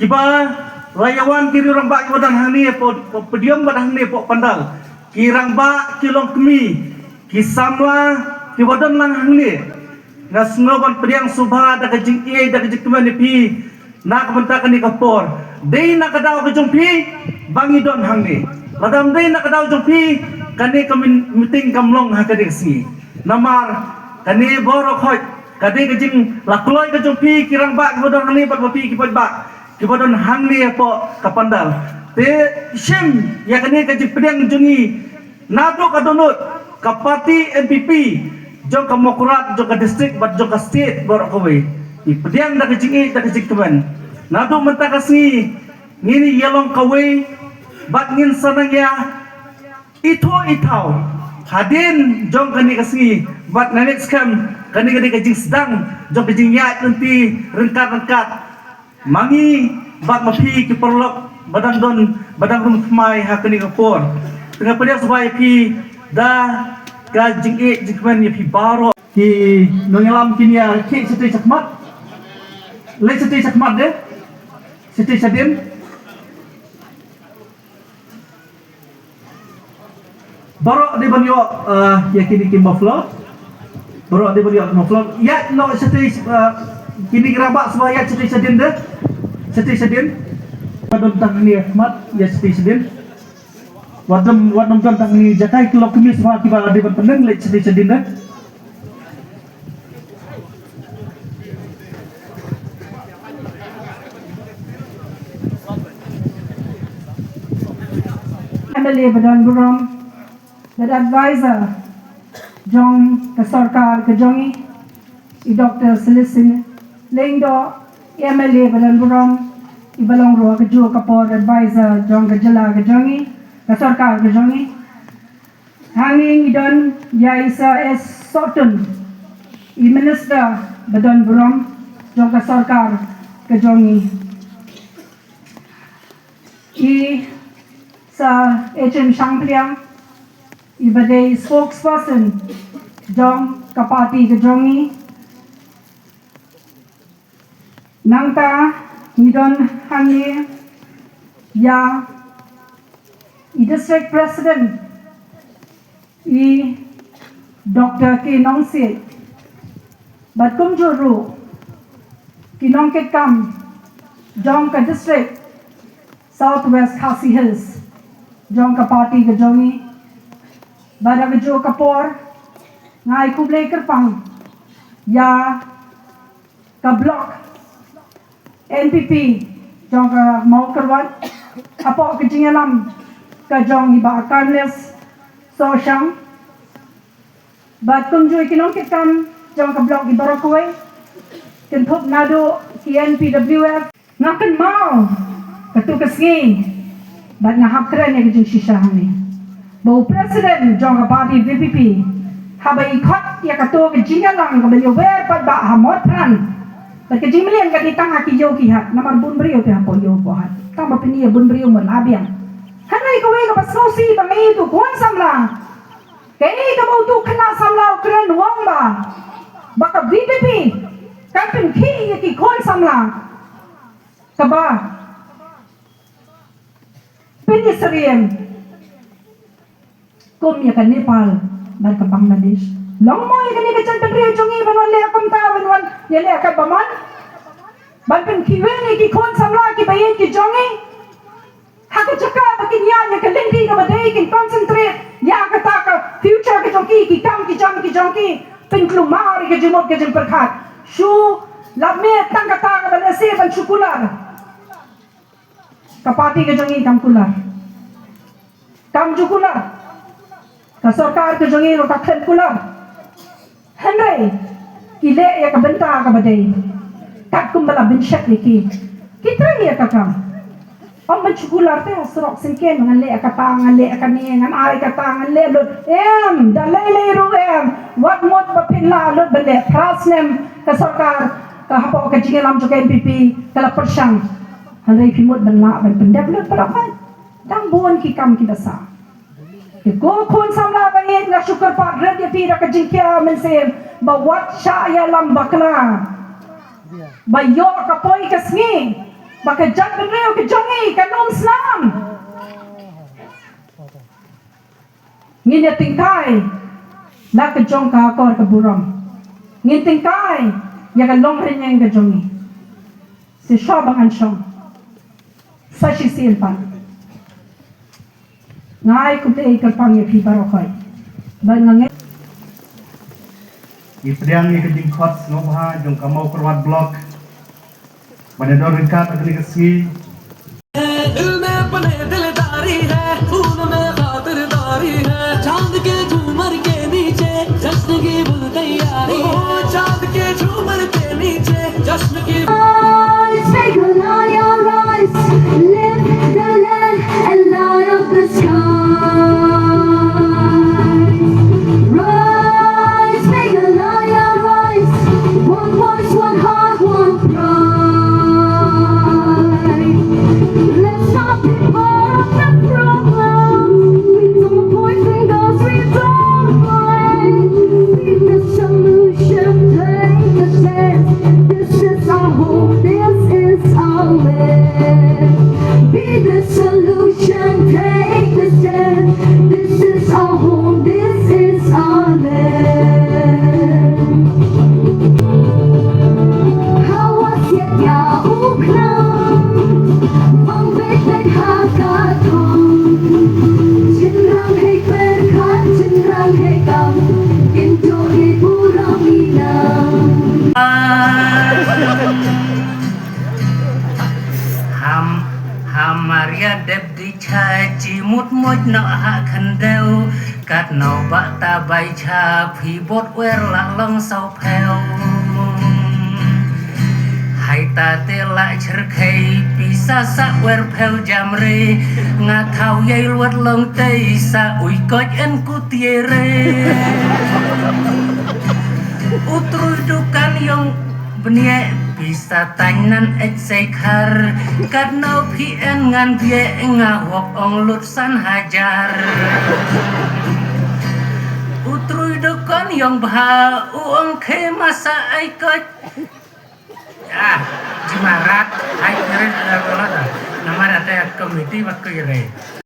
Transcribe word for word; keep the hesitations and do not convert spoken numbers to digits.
Kiba la ïawan ki riew rangbah kiba don hangne hapoh podium bad hangne hapoh pandal. Ki rangbah, ki longkmie, ki samla kiba don lang hangne. Nga sngew ban pdiang sngewbha da ka jingïeit, da ka jingkmen ïa phi na ka bynta kane ka por. Dei na ka daw ka jong phi ba ngi don hangne. Lada ym dei na ka daw jong phi, kane ka min-, meeting kam long ha kane ka sngi. Namar kane baroh khoit ka dei ka jinglakhoi ka jong phi ki rangbah kiba don hangne bad ma phi ki paidbah kiba don hangne hapoh ka pandal. Te shim ïa kane ka jingpdiang jong ngi naduh ka dohnud ka party N P P jong ka Mawkyrwat, jong ka district bad jong ka state baroh kawei. Ngi pdiang da ka jingïeit, da ka jingkmen. Naduh mynta ka sngi ngin ïa long kawei bad ngin sa nang ïa ithuh ithaw hadien jong kane ka sngi bad nga ngeit skhem kane ka dei ka jingsdang jong ka jingïaid lynti ryngkat ryngkat. Ma ngi bad ma phi ki paralok ba dang don, ba dang rung thymmai ha kane ka por. Te nga pdiang sngewbha ïa phi da ka jingïeit jingkmen ïa phi baroh. Ki nongïalam kin ïa khie shatei shakhmat. Leit shatei shakhmat de. Shatei shadien. Baroh dei ban ïoh, eh, ïa kine ki muffler. Baroh dei ban ïoh ki muffler. Ïaid noh shatei, eh, kine ki rangbah shuwa ïaid shatei shadien de. Shatei shadien. Wat nym don tang hangne ha khmat, ïaid shatei shadien. Wat nym, wat nym don tang hangne, jaka ki longkmie shuwa kiba dei ban pynlong leit shatei shadien de. M L A ba don burom, bad advisor jong ka sorkar ka jong ngi, i Doctor Celestine Lyngdoh, M L A ba don burom, iba long ruh ha kajuh ka por advisor jong ka jylla ka jong ngi, ka sorkar ka jong ngi. Hangne ngi don ïa i Sir S Sohtun, i minister ba don burom jong ka sorkar ka jong ngi. I Sir H M Shangpliang, iba dei spokesperson jong ka party ka jong ngi. Nangta ngi don hangne ïa i District President, i Doctor K Nongsiej, bad kumjuh ruh ki nongkitkam jong ka District South West Khasi Hills jong ka party ka jong ngi. Bad ha kajuh ka por nga ai khublei kyrpang ïa ka block N P P jong ka Mawkyrwat, hapoh ka jingïalam ka jong i Bah Carnes Sohshang, bad kumjuh ki nongkitkam jong ka block, i baroh kawei, kynthup naduh ki N P W F. Nga kynmaw katto ka sngi bad nga hap kren ïa ka jingshisha hangne ba u president jong ka party V P P haba i khot ïa katto ka jingïalang kaba ïawer pat ba ha Motphran. Bad ka jingmlien ka dei tang ha ki ïew ki hat, namar bun briew te hapoh ïew hapoh hat. Tang ba pyni ïa bun briew mut la biang. Hynrei kawei kaba sngewsih ba ngi tu khun samla, kaei kaba utu u khynnah samla u kren, u ong ba ba ka V P P kan pynkhih ïa ki khun samla. Kaba pynïasyriem kum ïa ka Nepal bad ka Bangladesh. Long mo ïa kane ka jaitbynriew jong ngi ban wan leh kumta, ban wan ïaleh katba mon, ban pynkhih ïa ki khun samla kiba ïeit ki jong ngi? Ha ka jaka ba kin ïaid ïa ka lynti kaba dei, kin concentrate ïa kata ka future ka jong ki, ki kam ki jam ki jong ki, pynkulmar ïa ka jingmut ka jingpyrkhat. Shu lap miet tang kata kaba lehse ban shu kular. Ka party ka jong ngi kam kular. Kam ju kular. Ka sorkar ka jong ngi ruh ka khlem kular. Hynrei ki leh ïa ka bynta kaba dei. Katkum ba la bynshet ïa ki, ki trei ïa ka kam. Ym ban shu kular te ha surok syngkien, ngan leh kata, ngan leh kane, ngan ai kata, ngan leh lut. Em, da lei lei ruh em. Wat mut ba phin lah lut ban leh. Phra snem ka sorkar, ka hapoh ka jingïalam jong ka N P P ka la pyrshang. Hynrei phi mut ban lah ban pyndep lut parabangeit. Dang bun ki kam kiba sah. Te ko khun samla ba ïeit, nga shu kyrpad rit ïa phi da ka jingkhia mynsiem ba wat shah ïalam bakla. Ba ïoh ka poi ka sngi Ba ka jaitbynriew ka jong ngi kan ym snam. Ngin ïa tyngkai la ka jong ka akor ka burom. Ngin tyngkai ïa ka longrynïeng ka jong ngi. Shisha ba ngan shong. Sa shisien pat. Nga ai khublei kyrpang ïa phi baroh khoit. Bad nga ngeit. Ngi pdiang ïa ka jingkhot sngewbha jong ka Mawkyrwat Block. Ban ïa don ryngkat ha kane ka sngi. दिल में अपने दिलदारी है, खून में खातिरदारी है। चांद के झूमर के नीचे जश्न की फुल तैयारी है। ओ, चांद के झूमर के नीचे जश्न की Rise, make a lion rise, lift the land and light up the sky. Rise, make a lion rise, one voice, one heart, one pride. Let's not be part of the problem. We don't point fingers, we don't lie. Be the solution, take the chance. This is our home, this is our land. Be the solution, take the stand. This is our home, this is our land. Hawa siat ïa u khnang, bang beit beit ha ka thong. Shynrang hei pyrkhat, shynrang hei kam, kin duh ïa burom ïa nang. Ham, ham Maria dep di cha chi mut mut noh ha khyndew. Kat nau ba ta bai cha phi bot wer la long saw phew. Hai ta te la cherkhei pisa sa wer phew jam re. Nga thaw yei luat long tei sa ui koch en ku tie re. U trui dukan yong bnieh pisa tang nan ek sei khar. Kat nau phi en ngan bie nga hok ong lut san hajar. U trui dukan yong bha u ong khe masa ai koch. Ah, jimarat hai kret la la. Namar ate komiti bak ko ire.